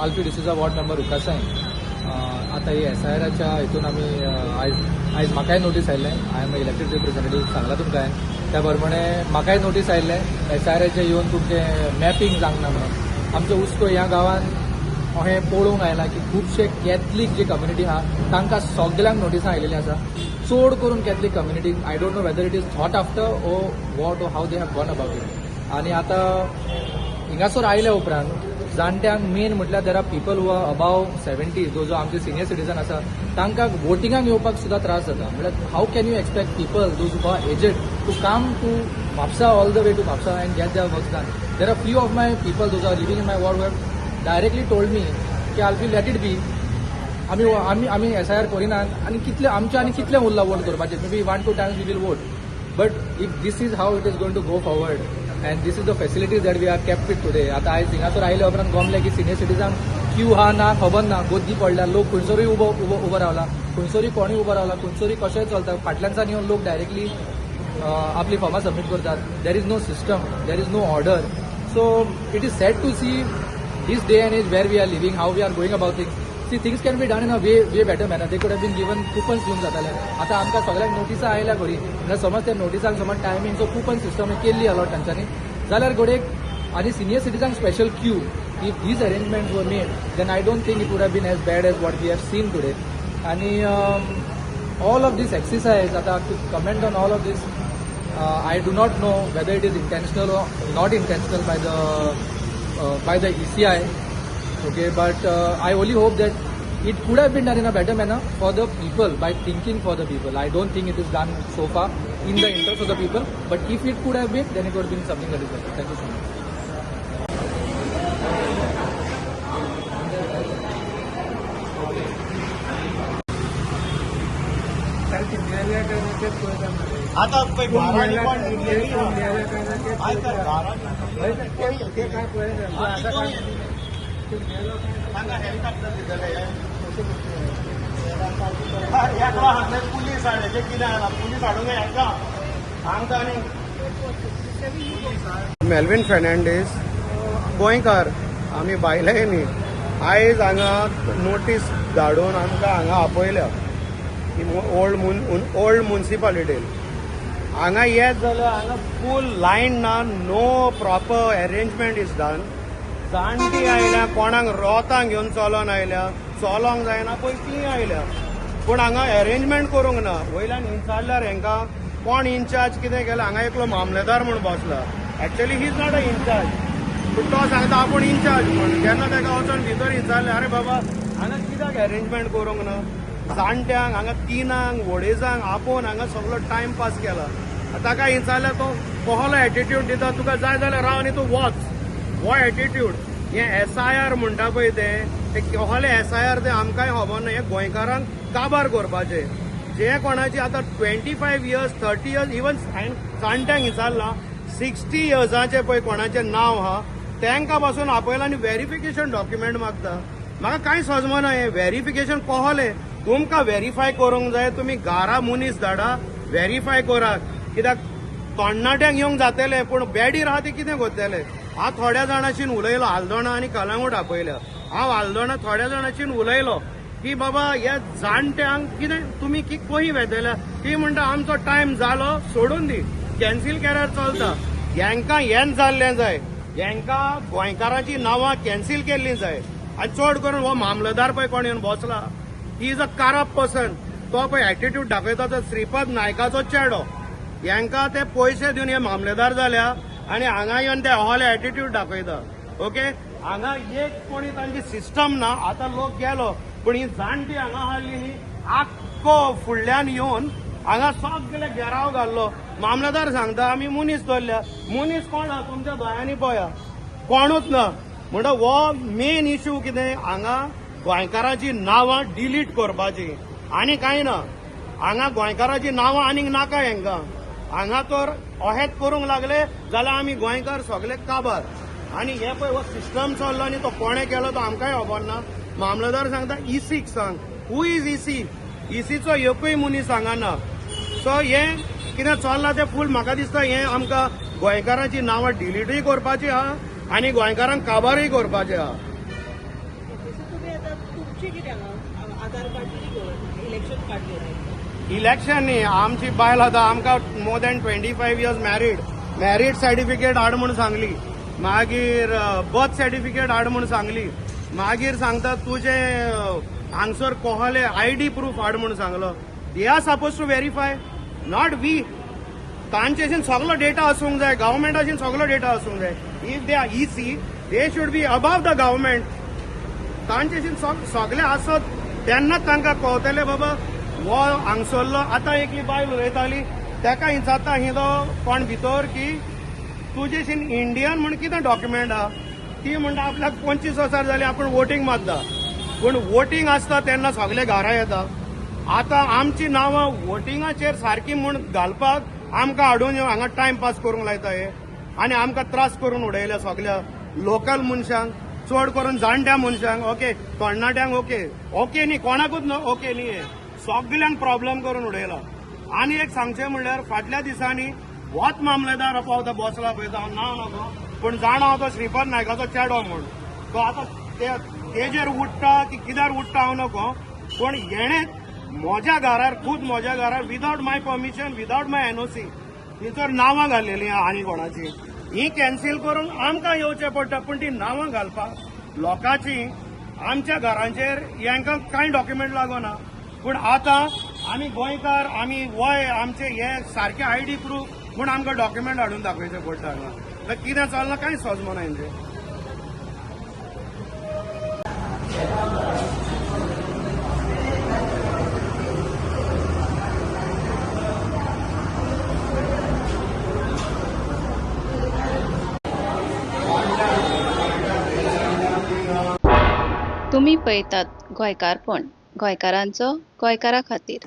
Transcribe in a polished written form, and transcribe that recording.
आल्फी D'Souza, ward member उकासाय. आतां ही एसआयआराच्या हितून आमी आयज म्हाकाय नोटीस आयिल्लें. I am elected representative, सांगला तुमकां हांवें. त्या प्रमाणे म्हाकाय नोटीस आयिल्लें, एसआयआराचें येवन तुमचें मॅपिंग जावंक ना म्हणून. आमच्या उस्को ह्या गांवान अशें पळोवंक आयलां की खुबशे कॅथलीक जी कम्युनिटी आहा, तांकां सगल्यांक नोटिसां आयिल्लीं आसा, चड करून Catholic community. I don't know whether it is thought after or what or how they have gone about it. आनी आतां हिंगासर आयल्या उपरांत जाणट्यांक, मेन म्हटल्यार there are people who are above 70, जो जो आमचे सिनियर सिटीजन आसा, तांकां वोटिंगाक येवपाक सुद्दां त्रास जाता. म्हळ्यार how can you expect people, those who are aged, to come to Mapusa, all the way to Mapusa, and get their work done? There are few of my people, those are living in my ward, have directly told me की आल्फी, let it be, आमी SIR करिनात आनी कितले आमचे आनी कितले उरला vote करपाचे? Maybe one two times we will vote, but if this is how it is going to go forward and this is the facilities that we are kept with today. आतां आयज हिंगासर आयल्या उपरांत गमलें की सिनियर सिटीजन क्यू हा ना, खबर ना, गर्दी पडल्या, लोक खंयसरूय उबो उबो उबो रावला, खंयसरूय कोणूय उबो रावला, खंयसरूय कशेंय चलता. फाटल्यानसान येवन लोक डायरेक्टली आपली फॉर्मां सबमीट करतात. There is no system, there is no order. So it is sad to see this day and age where we are living, how we are going about things. See, things can be done in a way, way better manner. They could have been given coupons दिवन जाताले. आतां आमकां सगळ्यांक नोटिसां आयल्या खरी, म्हणल्यार समज त्या नोटिसांक समज टायमिंगचो कुपन सिस्टम केल्ली अलॉट तांच्यांनी जाल्यार घडये आनी senior सिटीजनांक special queue, if these arrangements were made, then I don't think it would have been as bad as what we have seen today. आनी all of this exercise, आतां to comment on all of this, I do not know whether it is intentional or not intentional by the ECI. Okay, but I only hope that it could have been done in a better manner for the people, by thinking for the people. I don't think it is done so far in the interest of the people, but if it could have been, then it would have been something that is better. Thank you so much. आता पळय, घरांनी कोण न्हिदलेली ना. आयक तर, घरांनी तांकां helicopter दितले. एकलो हांगा पुलीस हाड, कितें जालां, पुलीस हाडूंक हेका हांगा आनी मेल्विन फेर्नांडीस, गोंयकार आमी, भायले न्ही. आयज हांगा नोटीस धाडून आमकां हांगा आपयल्या ओल्ड मुन्सिपालिटीन. हांगा येत जाल्यार हांगा फूल लायन ना, no proper arrangement is done. जाणटी आयल्या, कोणाक रोतां घेवन चलोन आयल्या, चलोंक जायना पळय ती आयल्या, पूण हांगा अरेंजमेंट करूंक ना. वयल्यान विचारल्यार हांकां कोण इन्चार्ज, कितें केलें? हांगा एकलो मामलेदार म्हूण बसला. Actually he is not a incharge, पूण तो सांगता आपूण इन्चार्ज म्हूण. जेन्ना ताका वचोन भितर विचारलें, अरे बाबा, हांगा कित्याक अरेंजमेंट करूंक ना? जाणट्यांक हांगा तिनांक वडेजांक आपोवन हांगा सगलो टायम पास केला. ताका विचारल्यार तो कहलो एटिट्यूड दिता, तुका जाय जाल्यार राव आनी तूं वच. हो एटिट्यूड. हे एसआयआर म्हणटा पळय, ते कहले एसआयआर ते आमकांय खबर ना. हे गोंयकारांक काबार करपाचे. जे कोणाची आतां 25 years, 30 years, even जाणट्यांक विचारलां, 60 इयर्साचे पळय कोणाचें नांव आहा, तांकां पासून आपयला आनी व्हेरिफिकेशन डॉक्युमेंट मागता. म्हाका कांय समजना हें व्हेरिफिकेशन कहलें. तुमकां व्हेरीफाय करूंक जाय, तुमी घरा मनीस धाडा, व्हेरीफाय करात. कित्याक तरणाट्यांक येवंक जातलें, पूण बेडीर आहा ते कितें करतले? हांव थोड्या जाणांशीन उलयलो, आल्दोणा आनी कलांगूट आपयल्या. हांव आल्दोणा थोड्या जाणांशीन उलयलो की बाबा, ह्या जाणट्यांक कितें तुमी की खंय वेतले? ती म्हणटा, आमचो टायम जालो, सोडून दी, कॅन्सील केल्यार चलता. हेंकां हेंच जाल्लें जाय, हेंकां गोंयकारांची नांवां कॅन्सील केल्लीं जाय. आनी चड करून हो मामलदार पळय कोण येवन बसला, he is a corrupt person. तो पळय एटिट्यूड दाखयता, तो श्रीपाद नायकाचो चेडो. हेंकां ते पयशे दिवन हे मामलेदार जाल्या आनी हांगा येवन ते होले एटिट्यूड दाखयता. ओके, हांगा एक कोणी तांची सिस्टम ना. आतां लोक गेलो, पूण ही जाणटी हांगा हाडली न्ही, आख्खो फुडल्यान येवन हांगा सगळे घेराव घाल्लो. मामलेदार सांगता, आमी मनीस दवरल्या. मनीस कोण आहा? तुमच्या दोळ्यांनी पळया, कोणूच ना. म्हणटा हो मेन इश्यू कितें, हांगा गोंयकारांची नांवां डिलीट करपाची आनी कांय ना. हांगा गोंयकारांची नांवां आनीक नाका हेंकां. हांगा तर अहेत करूंक लागले जाल्यार आमी गोंयकार सगळे काबार. आनी हे पळय हो सिस्टम चल्लो आनी तो कोणें केलो तो आमकांय खबर ना. मामलेदार सांगता, इसीक सांग. Who is EC? इसीचो एकूय मनीस हांगा ना. सो हें कितें चल्लां तें फूल म्हाका दिसता, हें आमकां गोंयकारांची नांवां डिलीटूय करपाची आहा आनी गोंयकारांक काबारूय करपाचें आहा. कितें हांगा आधार कार्ड कितें घेवन इलेक्शन कार्ड घेवन आयिल्लो? इलेक्शन न्ही, आमची बायल आतां आमकां more than 25 years married. Marriage certificate हाड म्हूण सांगली, मागीर बर्थ सर्टिफिकेट हाड म्हूण सांगली, मागीर सांगता तुजें हांगसर कोहले आयडी प्रूफ हाड म्हूण सांगलो. They are suppose to verify, not we. तांचेशीन सगलो डेटा आसूंक जाय, गव्हर्मेंटाशीन सगलो डेटा आसूंक जाय. If they are EC, they should be above the government. तांचेशीन सगळे आसत तेन्नाच तांकां कळटलें बाबा हो हांगसरलो. आतां एकली बायल उलयताली, ताका विचारता ही तो कोण भितर की तुजेशीन इंडियन म्हूण कितें डॉक्युमेंट आहा. ती म्हणटा आपल्याक 25 वर्सां जाली आपूण वोटींग मारता, पूण वोटींग आसता तेन्ना सगळे घरा येता. आतां आमची नांवां वोटिंगाचेर सारकी म्हूण घालपाक आमकां हाडून हांगा टायम पास करूंक लायता हे आनी आमकां त्रास करून उडयले सगल्या लोकल मनशांक, चड करून जाणट्या मनशांक. ओके, तरणाट्यांक ओके ओके न्ही, कोणाकूच ओके न्ही, हे सगल्यांक प्रॉब्लम करून उडयला. आनी एक सांगचें म्हणल्यार फाटल्या दिसांनी होच मामलेदार पावता बसला पळय, हांव नांव नको पूण जाणा हांव, तो श्रीपाद नायकाचो चेडो म्हूण. तो आतां ते तेजेर उडटा की कित्यार उडटा हांव नको, पूण हेणें म्हज्या घरार, खूद म्हज्या घरार without my permission, without my NOC थंयसर नांवां घाल्लेलीं आहा आनी कोणाची ही कॅन्सील करून आमकां येवचें पडटा. पूण ती नांवां घालपाक लोकांची आमच्या घरांचेर हेंकां कांय डॉक्युमेंट लागना, पूण आतां आमी गोंयकार, आमी वय आमचे हे सारके आयडी प्रूफ म्हूण आमकां डॉक्युमेंट हाडून दाखयचें पडटा हांगा. तर कितें चल्लां कांय समजना हेंचें. तुमी पळयतात गोंयकारपण, गोंयकारांचो गोंयकारा खातीर.